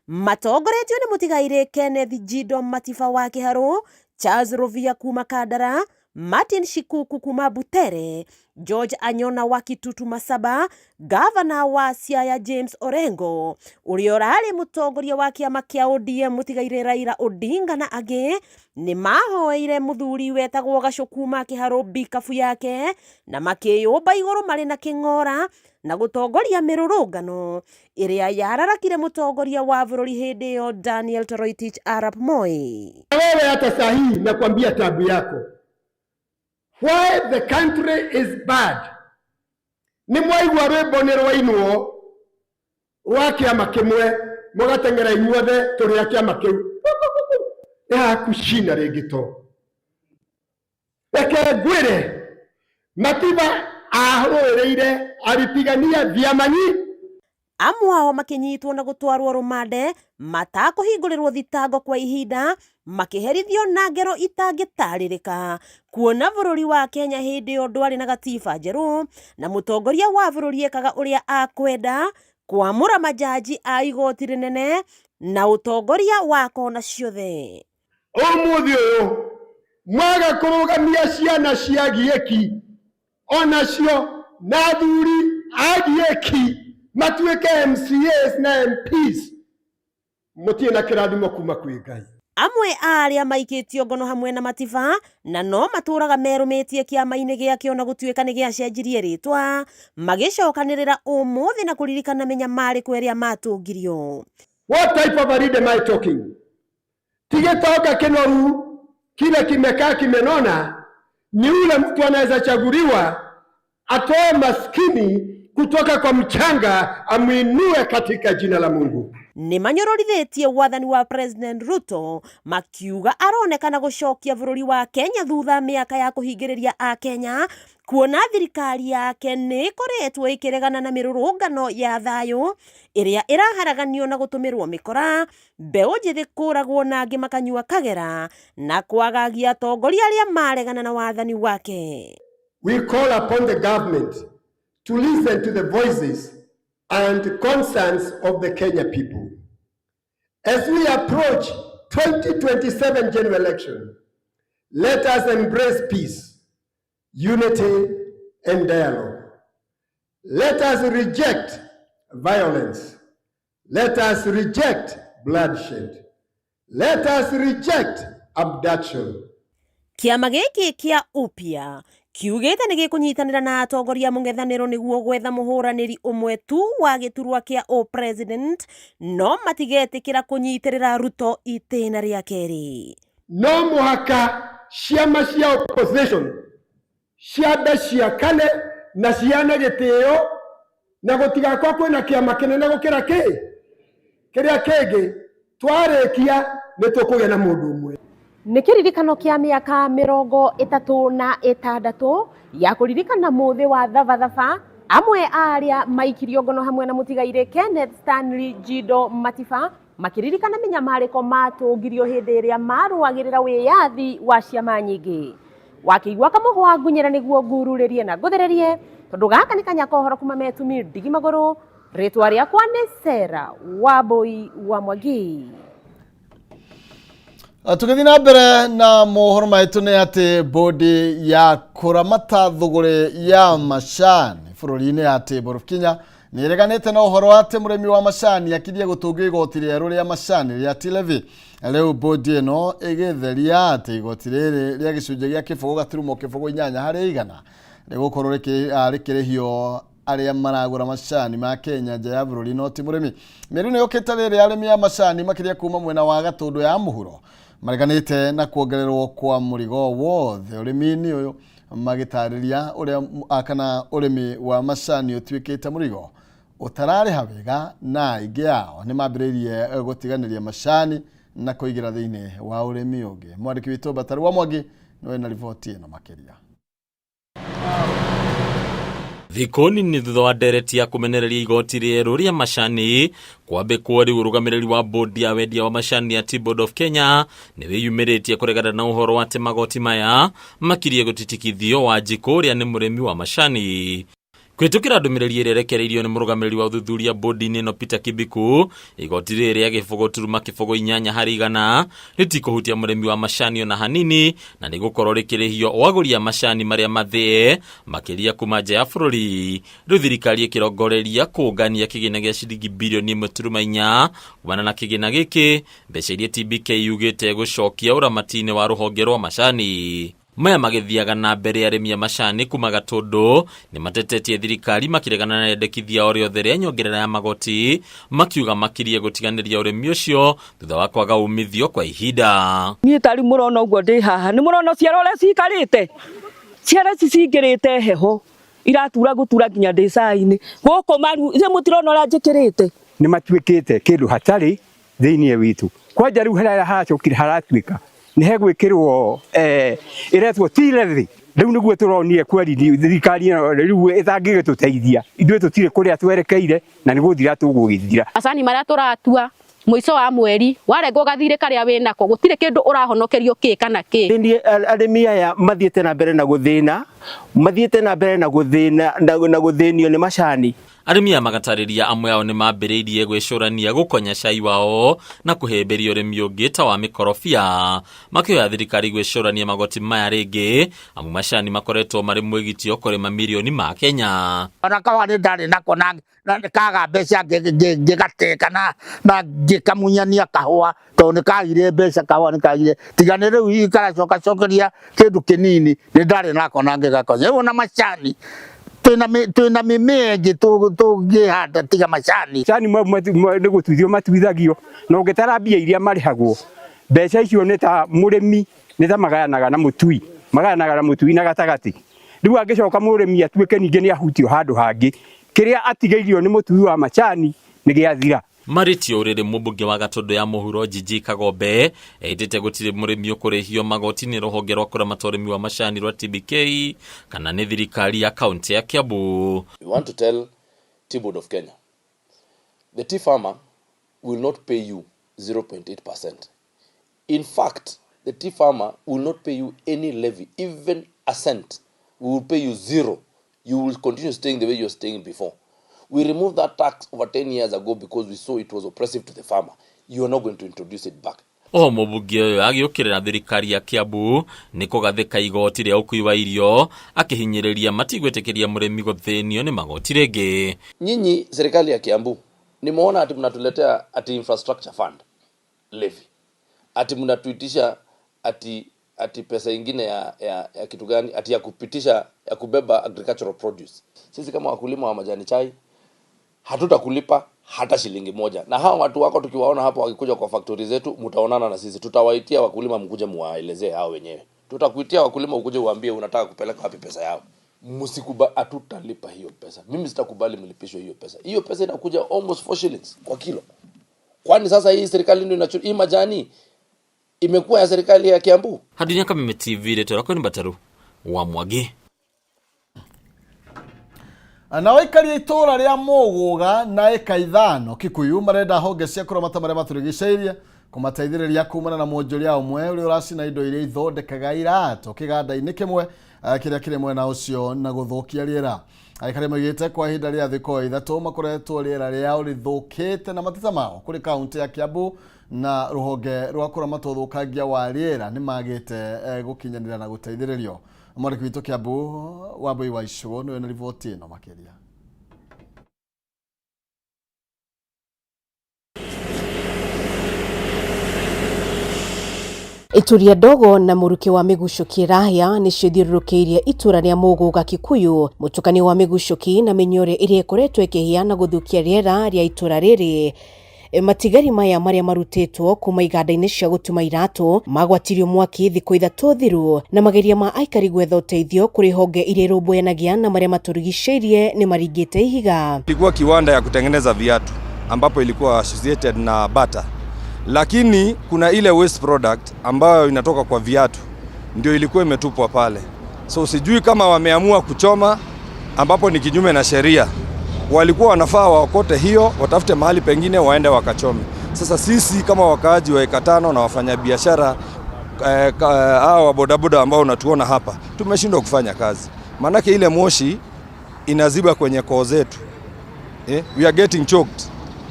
Matongoretio nĩ mũtigairĩ Kenneth Njindo Matiba wa Kĩharũ, Charles Rũvia kuma Kandara, Martin Shikuku kuma Butere, George Anyona wa Kitutu Masaba, Gavana wa Siaya James Orengo, ũrĩa ũrarĩ mũtongoria wa kĩama kĩa ODM mũtigairĩ Raila Odinga na angĩ, nĩ mahoeire mũthuri wetagwo Gacũ kuma Kĩharũ mbikabu yake na makĩyũmba igũrũ marĩ na kĩng'ora na gũtongoria mĩrũrũngano ĩrĩa yararakire mũtongoria wa bũrũri hĩndĩ ĩyo Daniel Toroitich arap Moi. Wewe hata saa hii nakwambia tabu yako. Why the country is bad. Nĩ mwaigua rwĩmbo nĩ rwainwo rwa kĩama kĩmwe mũgateng'era inyuothe tũrĩ a kĩama kĩu. Nĩ hakucina rĩngĩ to. Reke ngwĩre Matiba arũĩrĩire alipigania vyama nyingi. Amwe ao makĩnyitwo na gũtwarwo rũmande matakũhingũrĩrwo thitango kwa ihinda, makĩherithio na ngero itangĩtarĩrĩka, kuona bũrũri wa Kenya hĩndĩ ĩyo ndwarĩ na gatiba njerũ na mũtongoria wa bũrũri ekaga ũrĩa akwenda, kwamũra majaji a igoti rĩnene na ũtongoria wa kona ciothe. Ũmũthĩ ũyũ mwaga kũrũgamia ciana cia gieki onacio na athuri a gieki matuĩke MCAs na MPs, mũtirĩ na kĩrathimo kuma kwĩ Ngai. Amwe a arĩa maikĩtio ngono hamwe na Matiba na no matũraga merũmĩtie kĩama-inĩ gĩake ona gũtuĩka nĩ gĩacenjirie rĩtwa, magĩcokanĩrĩra ũmũthĩ na kũririkana mĩnyamarĩko ĩrĩa matũngirio. What type of a leader am I talking? Ti gĩtonga kĩnoru kile kimekaa kimenona, ni ule mtu anaweza chaguliwa atoe maskini kutoka kwa mchanga amuinue katika jina la Mungu. Nĩ manyororithĩtie wathani wa President Ruto makiuga aronekana gũcokia bũrũri wa Kenya thutha mĩaka ya kũhingĩrĩria Akenya kuona thirikari yake nĩ ĩkoretwo ĩkĩregana na mĩrũrũngano ya thayũ ĩrĩa ĩraharaganio na gũtũmĩrwo mĩkora mbeũ njĩthĩ kũragwo na angĩ makanyua kagera na kwagagia atongoria arĩa maregana na wathani wake. We call upon the government to listen to the voices and concerns of the Kenya people. As we approach 2027 general election, let us embrace peace, unity, and dialogue. Let us reject violence. Let us reject bloodshed. Let us reject abduction. Kĩama gĩkĩ kĩa Upya kiugĩte nĩ gĩkũnyitanĩra na atongoria a mũng'ethanĩro nĩguo gwetha mũhũranĩri ũmwe tu wa gĩturwa kĩa ũ-president no matigetĩkĩra kũnyitĩrĩra Ruto itĩna rĩa kerĩ. No mũhaka ciama cia opposition ciambe ciakane na ciane gĩtĩo na gũtigakorwo kwĩna kĩama kĩnene gũkĩra kĩ kĩrĩa kĩngĩ. Twarĩkia nĩ tũkũgĩa na mũndũ ũmwe. Nĩ kĩririkano kĩa mĩaka 36 ya kũririkana mũthĩ wa Thabathaba, amwe a arĩa maikirio ngono hamwe na mũtigairĩ Kenneth Stanley Njindo Matiba makĩririkana mĩnyamarĩko matũngirio hĩndĩ ĩrĩa marũagĩrĩra wĩyathi wa ciama nyingĩ. Wakĩigua kamũhwa ngunyĩra nĩguo ngururĩrie na ngũthererie, tondũ gaka nĩ kanya kohoro kuma metumi ndigi magũrũ. Rĩtwa rĩakwa nĩ Sarah Wambui wa Mwangi. Tũgĩthiĩ na mbere na mohoro maitũ nĩ atĩ bodi ya kũramata thũgũrĩ ya macani bũrũri-inĩ ya Tea Board of Kenya nĩ ĩreganĩte na ũhoro atĩ mũrĩmi wa macani akirie gũtũngio igoti rĩerũ rĩa macani rĩa tea levy. Rĩu bodi ĩno ĩgĩtheria atĩ igoti rĩrĩ rĩa gĩcunjĩ gĩa 0.08 harĩ igana rĩgũkorwo rĩkĩrĩhio arĩa maragũra macani ma Kenya nja ya bũrũri no ti mũrĩmi. Mĩario ĩno yũkĩte rĩrĩa arĩmi a macani makĩria kuma mwena wa Gatũndũ ya mũhuro mareganĩte na kuongererwo kwa mũrigo wothe ũrĩmi-inĩ ũyũ, magĩtarĩria ũrĩa kana ũrĩmi wa macani ũtuĩkĩte mũrigo ũtararĩha wega, na aingĩ ao nĩ mambĩrĩirie gũtiganĩria macani na kũingĩra thĩinĩ wa ũrĩmi ũngĩ. Mwandĩki witũ Batari wa Mwangi nĩwe na riboti ĩno makĩria. Thikũ nini thutha wa ndereti ya kũmenereria igoti rĩerũ rĩa macani kwambĩkwo, rĩu ũrũgamĩrĩri wa bodi ya wendia wa macani ya Tea Board of Kenya nĩ wĩyumĩrĩtie kũregana na ũhoro wa atĩ magoti maya makirie gũtitikithio Wanjikũ ũrĩa nĩ mũrĩmi wa macani. Kũhĩtũkĩra ndũmĩrĩri ĩrĩa ĩrekereirio nĩ mũrũgamĩrĩri wa ũthuthuria bodi-inĩ ĩno Peter Kibiku, igoti rĩrĩ rĩa 0.08 harĩ igana rĩtikũhutia mũrĩmi wa macani ona hanini, na rĩgũkorwo rĩkĩrĩhio o agũri a macani marĩa mathĩe makĩria kuma nja ya bũrũri. Rĩu thirikari ĩkĩrongoreria kũngania kĩgĩna gĩa ciringi birioni 1.4. Kumana na kĩgĩna gĩkĩ, mbeca iria TBK yugĩte gũcokia ũramati-inĩ wa rũhonge rwa macani. Maya magĩthiaga na mbere, arĩmi a macani kuma Gatũndũ nĩ matetetie thirikari makĩregana na rĩendekithia o rĩothe rĩa nyongerera ya magoti, makiuga makirie gũtiganĩria ũrĩmi ũcio thutha wa kwaga umithio kwa ihinda. Niĩ tarĩu mũrona ũguo ndĩ haha, nĩ mũrona ciara ũrĩa cikarĩte, ciara ici cingĩrĩte heho iratura gũtura nginya ndĩ cai-inĩ gũkũ maru ithe mũtirona ũrĩa njĩkĩrĩte. Nĩ matuĩkĩte kĩndũ hatarĩ thĩinĩ witũ. Kwanja rĩu harĩa haracokire haratuĩka nĩ hegwĩkĩrwo ĩretwo tea levy. Rĩu nĩguo tũronire kweri thirikari ĩno rĩu ĩtangĩgĩtũteithia, ithuĩ tũtirĩ kũrĩa twerekeire na nĩ gũthira tũgũgĩthira. Macani marĩa tũratua mũico wa mweri warengwo gathirĩ karĩa wĩnako, gũtirĩ kĩndũ ũrahonokerio kĩ kana kĩ. Arĩmi aya mathiĩte na mbere na gũthĩna, mathiĩte na mbere na gũthĩna na gũthĩnio nĩ macani. Arĩmi aya magatarĩria amwe ao nĩ mambĩrĩirie gwĩcũrania gũkonya cai wao na kũhĩmbĩria ũrĩmi ũngĩ ta wa mĩkorobia, makĩhoya thirikari gwĩcũrania magoti maya rĩngĩ, amu macani makoretwo marĩ mwĩgitio kũrĩ mamirioni ma Kenya. Ona kahũa nĩ ndarĩ nako na kaga mbeca ngĩgate kana na ngĩkamunyania kahũa tondũ nĩ kagire mbeca, kahũa nĩ kagire, tiga nĩ rĩu hihi karacoka cokeria kĩndũ kĩnini, nĩ ndarĩ nako na ngĩgakonya. Rĩu ona macani twĩna mĩmea ĩngĩ tũngĩhanda tiga macani. Macani nĩ gũtuithio matuithagio, na ũngĩtara mbia iria marĩhagwo, mbeca icio nĩ ta mũrĩmi nĩ ta magayanaga na mũtui, magayanaga na mũtui na gatagatĩ. Rĩu angĩcoka mũrĩmi atuĩke ningĩ nĩ ahutio handũ hangĩ, kĩrĩa atigĩirio nĩ mũtui wa macani nĩ gĩathira. Marĩtie ũrĩrĩ mũmbunge wa Gatũndũ ya mũhuro Jiji Kagombe ehĩtĩte gũtirĩ mũrĩmi ũkũrĩhio magoti nĩ rũhonge rwa kũramata ũrĩmi wa macani rwa TBK kana nĩ thirikari ya kaunti ya Kiambu. We want to tell Tea Board of Kenya, the tea farmer will not pay you 0.8%. In fact, the tea farmer will not pay you any levy, even a cent. We will pay you zero. You will continue staying the way you were staying before. We removed that tax over 10 years ago because we saw it was oppressive to the farmer. You are not going to introduce it back. Oho mũmbunge ũyũ agĩũkĩrĩra thirikari ya Kiambu nĩ kũgathĩka igoti rĩa ũkui wa irio, akĩhinyĩrĩria matigwĩtĩkĩria mũrĩmi gũthĩnio nĩ magoti rĩngĩ. Nyinyi serikali ya Kiambu, nimeona ati mnatuletea ati infrastructure fund levy. Ati mnatuitisha ati pesa ingine ya kitu gani? Ati ya kupitisha, ya kubeba agricultural produce. Sisi kama wakulima wa majani chai hatutakulipa hata shilingi moja. Na hawa watu wako tukiwaona hapo wakikuja kwa factory zetu, mtaonana na sisi. Tutawaitia wakulima mkuje muwaelezee hao wenyewe. Tutakuitia wakulima ukuje uambie unataka kupeleka wapi pesa yao. Msikubali, hatutalipa hiyo pesa. Mimi sitakubali mlipishwe hiyo pesa. Hiyo pesa inakuja almost 4 shillings kwa kilo. Kwani sasa hii serikali ndio hii majani imekuwa ya serikali ya Kiambu? Hadinya Kameme TV, rĩtwa rĩakwa nĩ Mbataru wa Mwangi. Na aikari a itũra rĩa Mũgũga na ĩka 5 Kikuyu marenda honge cia kũramata marĩa matũrigicĩirie kũmateithĩrĩria kumana na mwonjoria ũmwe ũrĩa ũracina indo iria ithondekaga iratũ kĩganda-inĩ kĩmwe kĩrĩa kĩrĩ mwena ũcio na gũthũkia rĩera. Aikari maugĩte kwa ihinda rĩa thikũ 3 makoretwo rĩera rĩao rĩthũkĩte na mateta mao kũrĩ kaunti ya Kiambu na rũhonge rwa kũramata ũthũkangia wa rĩera nĩ magĩte gũkinyanĩra na gũteithĩrĩrio. Mwandĩki witũ Kiambu Wambui wa Icũgũ nĩwe na riboti ĩno makĩria. Ituria ndogo na muruke wa migucuki rahia nicio ithiũrũrũkĩirie itura rĩa Mũgũga Kikuyu. Mũtukanio wa migucuki na mĩnyore ĩrĩa ĩkoretwo ĩkĩhĩa na gũthũkia rĩera rĩa itura rĩrĩ. Matigari maya marĩa marutĩtwo kuma iganda-inĩ cia gũtuma iratũ magwatirio mwaki thikũ 3 thiru, na mageria ma aikari gwetha ũteithio kũrĩ honge iria irũmbũyanagia na marĩa matũrigicĩirie nĩ maringĩte ihiga. Ilikuwa kiwanda ya kutengeneza viatu ambapo ilikuwa associated na Bata, lakini kuna ile waste product ambayo inatoka kwa viatu ndio ilikuwa imetupwa pale. So sijui kama wameamua kuchoma, ambapo ni kinyume na sheria. Walikuwa wanafaa waokote hiyo, watafute mahali pengine waende wakachome. Sasa sisi kama wakaaji wa eka 5 na wafanyabiashara hao wa bodaboda ambao unatuona hapa, tumeshindwa kufanya kazi. Maanake ile moshi inaziba kwenye koo zetu. We are getting choked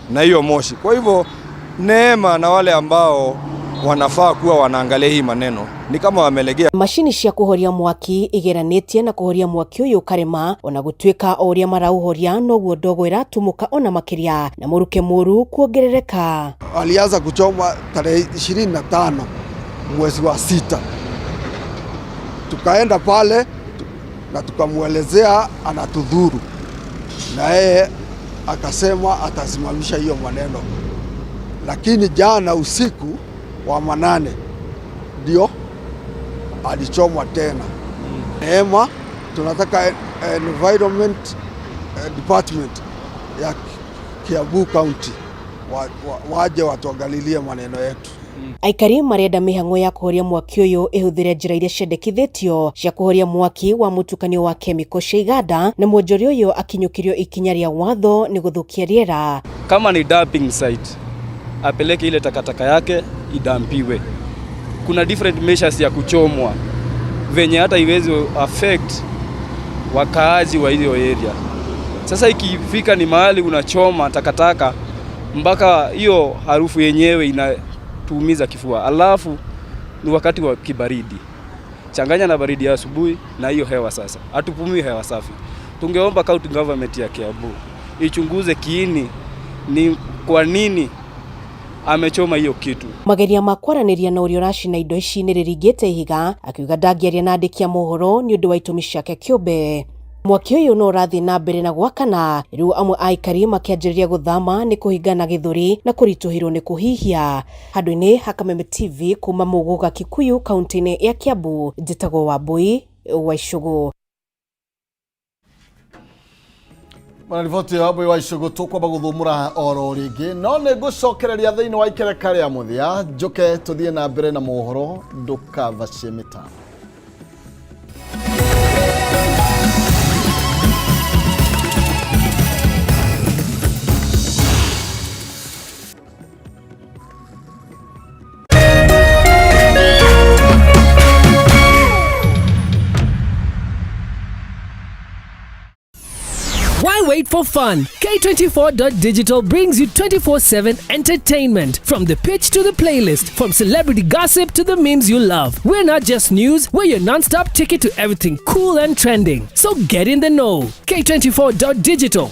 na hiyo moshi. Kwa hivyo Neema na wale ambao wanafaa kuwa wanaangalia hii maneno ni kama wamelegea. Macini cia kuhoria mwaki igeranitie na kuhoria mwaki uyu karema, ona gutuika o uria marauhoria noguo ndogo iratumuka ona makiria na muruke muru kuongerereka. Alianza kuchoma tarehe 25 mwezi wa 6. Tukaenda pale na tukamuelezea anatudhuru, na yeye akasema atasimamisha hiyo maneno. Lakini jana usiku wa manane ndio alichomwa tena. Neema tunataka Environment Department ya Kiambu County waje watuangalilie maneno yetu. Aikari marenda mĩhang'o ya kũhoria mwaki ũyũ ĩhũthĩre njĩra iria ciendekithĩtio cia kũhoria mwaki wa mũtukanio wa kemiko cia iganda, na mwonjoria ũyũ akinyũkĩrio ikinya rĩa watho nĩ gũthũkia rĩera. Kama ni dumping site, apeleke ile takataka yake idampiwe. Kuna different measures ya kuchomwa venye hata iwezi affect wakaaji wa hiyo area. Sasa ikifika ni mahali unachoma takataka mpaka hiyo harufu yenyewe inatuumiza kifua. Alafu ni wakati wa kibaridi, changanya na baridi ya asubuhi na hiyo hewa. Sasa hatupumui hewa safi. Tungeomba county government ya Kiambu ichunguze kiini ni kwa nini amechoma hiyo kitu. Mageria ma kwaranĩria na ũrĩa ũracina indo ici nĩ rĩringĩte ihiga, akiuga ndangĩaria na andĩki a mohoro nĩ ũndũ wa itũmi ciake kĩũmbe. Mwaki ũyũ no ũrathiĩ na mbere na gwakana, rĩu amwe a aikari makĩanjĩrĩria gũthama nĩ kũhingana gĩthũri na kũritũhĩrwo nĩ kũhihia. Handũ-inĩ ha Kameme TV kuma Mũgũga Kikuyu kaunti-inĩ ya Kiambu, njĩtagwo Wambui wa Icũgũ. Mwana riboti ya Wambui wa Icũgũ tũkwamba gũthũmũra oro rĩngĩ, no nĩ ngũcokereria thĩinĩ wa ikereka rĩa mũthia njoke tũthiĩ na mbere na mohoro ndũkavacie mĩtambo. Why wait for fun? K24.digital brings you 24/7 entertainment. From the pitch to the playlist, from celebrity gossip to the memes you love. We're not just news, we're your non-stop ticket to everything cool and trending. So get in the know. K24.digital.